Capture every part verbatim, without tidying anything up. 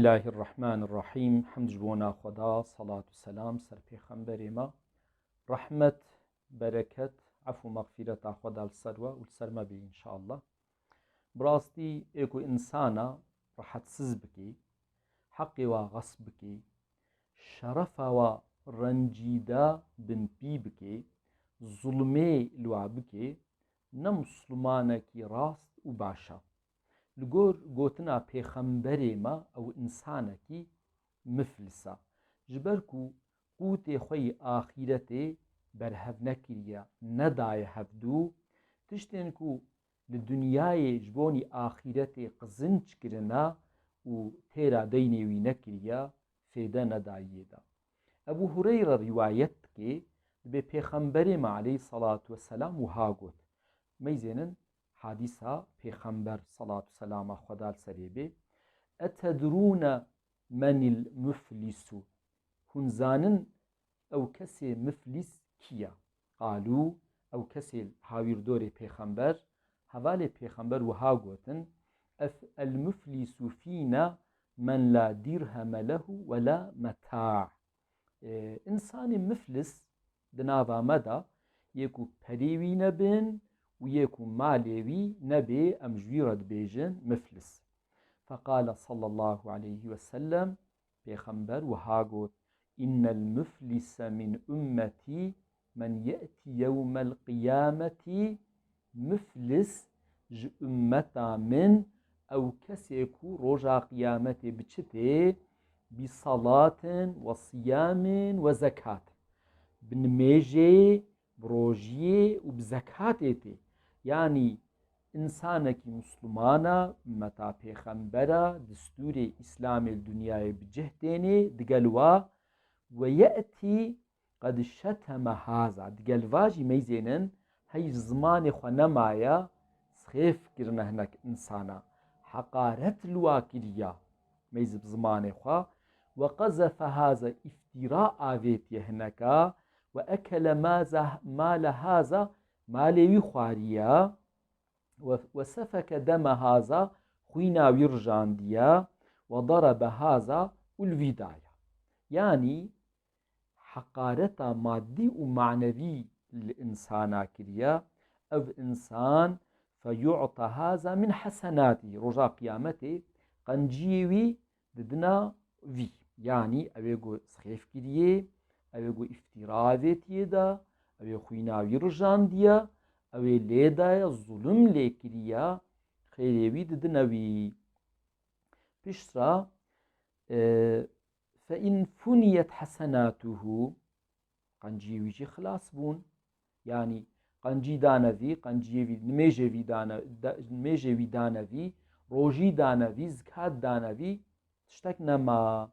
Bismillahirrahmanirrahîm. Hemd ji bona Xweda, salat û selam ser pêxemberê me. Rehmet, bereket, ef û mexfîreta Xweda li ser we û li ser me bê înşallah. Bi rastî ê ku însana rehetsiz bikî, heqê wa xesp bikî, şerefa wa rencîda binpî bikî, zulmê li wa bikî, ne muslimanekî rast û baş e. Li gor gotina pêxemberê me ew însanekî miflis e. Ji ber ku qûtê xwe yî axîretê berhev nekiriye, nedaye hevdû, tiştên ku li dinyayê ji bonî axîretê qizinc kirine û têra deynê wî nekiriye, fêde nedayiyê de. Ebu Hureyre rîwayet dike, dibê Pêxemberê me aleyhissalatu vesselam wiha got. Meyzênin hadîsa Pêxember salatu selama Xweda li serê bê. Etedrûne menil muflisu? Hûn zanin ew kesê miflîs kî ye? Qalû, ew kesê hawîrdorê Pêxember, hevalê Pêxember wiha gotin, Ef-, el muflisu fîna men la dirheme lehu ve la meta'. E, însanê miflis di nava me de yê ku perê wî nebin û yê ku malê wî nebê, em ji wî re dibêjin miflis. Feqale sallallahu aleyhi ve sellem, Pêxember wiha got, Innel muflise min ummetî men ye'tî yewmel qiyameti miflis, ji ummeta min ew kesê ku roja qiyametê bi çi tê, bi salatin ve siyamin ve zekatin. Bi nimêjê, bi rojiyê û bi zekatê tê. Yanî însanekî muslimana, ummeta pêxembera, distûrê îslamê li dinyayê bi cih tênê, digel wa, ve ye'tî qed şeteme haza. Digel va jî meyzênin hey ji zimanê xwe nemaye, sixêf kirine hinek însana. Heqaret li wa kiriya, meyz bi zimanê xwe. Ve qezefe haza, îftîra avêtiye hineka. Ve ekele maza, male haza, malê wî xwariye. Ve, ve sefeke deme haza, xwîna wî rijandiye. Ve darebe haza, û li vî daye. Yanî, heqareta madî û manevî li însana kiriye, ev însan feyu'ta haza min hesenatî, roja qiyametê qenciyê wî didina vî. Yanî ew ê ku sixêf kiriyê, ew ê ku îftîra avêtiye de, ew ê xwîna wî rijandiye, ew ê lê daye, zulm lê kiriye, xêrê wî didine wî. Piştre, e, fe in funiyet hesenatuhu, qenciyê wî jî xilas bûn. Yanî qencî dane vî, qenciyê vî, nimêjê vî dane, da-, nimêjê wî dane vî, rojî dane vî, zikat dane vî, tiştek nema.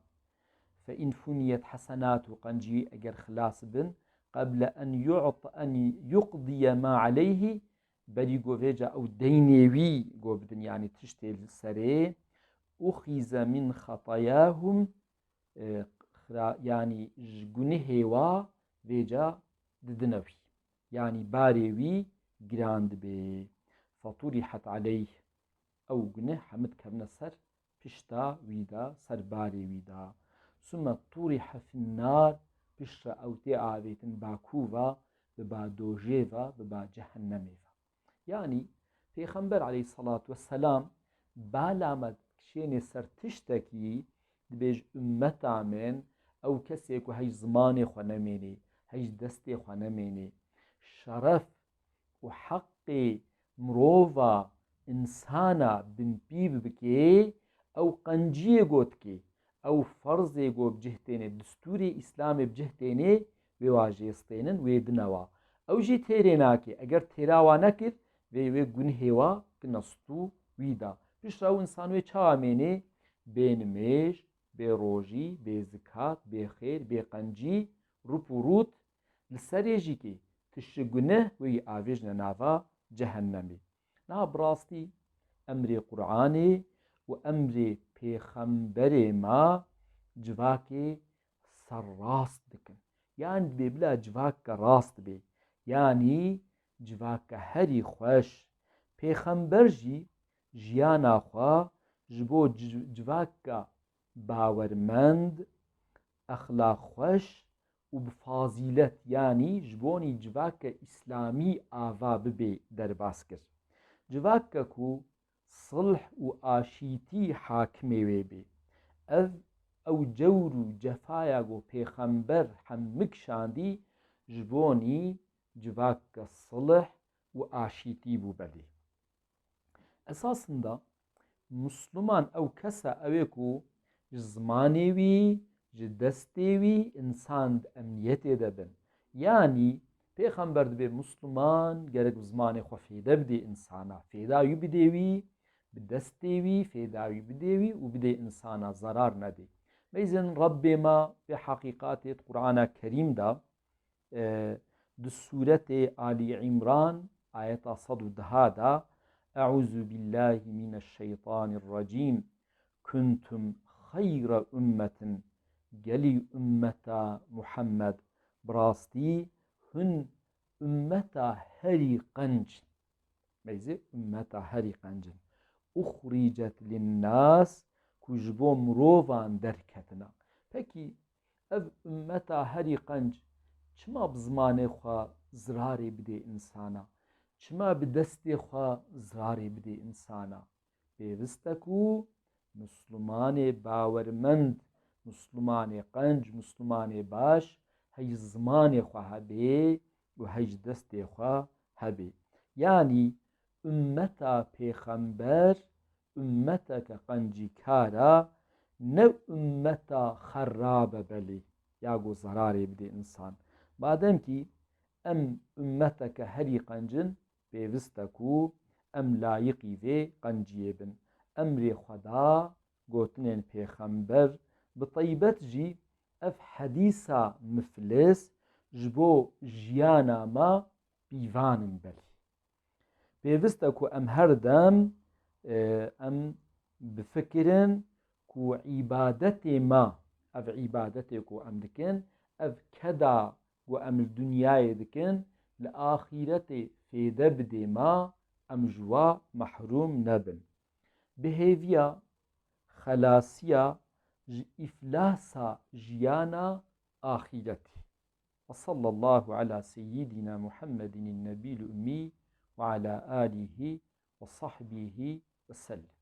Fe in funiyet hesenatu, qencî eger xilas bin, qeble en yu't-, en yuqdiye ma aleyhi, berî ku vêca ew deynê wî ku bidin, yanî tiştê li serê, uxize min xetayahum, e, xira-, yanî ji gunihê wa vêca didine wî. Yanî barê wî giran dibe. Feturihet aleyh. Ew guneh hemû dikevine ser pişta wî de, ser barê wî de. Sume turihe finnar, piştre ew tê avêtin ba kû ve, biba dojê ve, biba cehennemê ve. Yanî, Pêxember aleyhissalatu vesselam bala me dikişênê ser tiştekî, dibêj ummeta min, ew kesê ku hey zimanê xwe nemênê, hey destê xwe nemênê, şeref û heqê mirova, însana binpî bibikê, ew qenciyê ku dikê, ew ferzê ku bi cih tênê, distûrê îslamê bi cih tênê, wê wa jê stênin, wê dine wa. Ew jî têrê nake. Eger têra wa nekir, vê wê gunhê wa kine stû wî da. Piştre ew însan wê çawa mênê? Bê nimêj, bê rojî, bê zikat, bê xêr, bê qencî, rûp û rût, li serê jî kê tişi guneh wê yî avêjne nava cehennemê. Niha bi rastî emrê Qur'anê û emrê pêxemberê me civakê serrast dikin. Yanî dibê bila civakeke rast bê. Yanî civakeke herî xweş. Pêxember jî jiyana xwe ji bo ci-, civakeke bawermend, exlaqxweş û bi fazîlet, yanî ji bonî civake îslamî ava bibê derbas kir. Civake ku silh û aşîtî hakimê wê bê. Ev, ew cewr û cefaya ku pêxember hemik şandî ji bonî civake silh û aşîtî bû belê. Esasında Musluman ew kes e, ew ê ku ji zimanê wî, ji destê wî însan di emniyetê de bin. Yanî Pêxember dibê Musluman gerek bi zimanê xwe fêde bidê însana. Fêda wî bidê wî, bi destê wî fêda wî bidê wî û bidê însana, zerar nedê. Meyzên Rebbê me vê heqîqatê di Qur'ana Kerîm de e, di sûretê Alî Îmran, ayeta sed û deh de, Eûzû billahî mîneşşeytanîrrecîm, kuntum xeyra ummetin, gelî ummeta Muhammed, bi rastî hûn ummeta herî qenc in. Meyzê ummeta herî qenc in. Uxrîcet linnâs, ku ji bo mirovan derketine. Pekî ev ummeta herî qenc çima bi zimanê xwe zirarê bidê însana? Çima bi destê xwe zirarê bidê însana? Pêwist e ku Muslumanê bawermend, Muslumanê qenc, Muslumanê baş hey zimanê xwe hebê û hey ji destê xwe hebê. Yanî ummeta Pêxember ummeteke qencîkar e, ne ummeta xerab e belê, ya ku zerarê bidê însan. Madem kî em ummeteke herî qenc in, pêwist e ku em layiqî vê qenciyê bin. Emrê Xweda, gotinên pêxember, bi taybet jî ev hedîsa miflis ji bo jiyana me pîvan in belê. Pêwist e ku em her dem, e, em bifikirin ku îbadetê me, ev îbadetê ku em dikin, ev keda ku em li dinyayê dikin, li axîretê fêde bidê me, em ji wa mehrûm nebin. Bi hêviya xelasiya ji îflasa jiyana axîretê. Ve sallallahu ala seyyidina Muhammedin nebîl ummî ve ala alihi ve sahbihi ve sellem.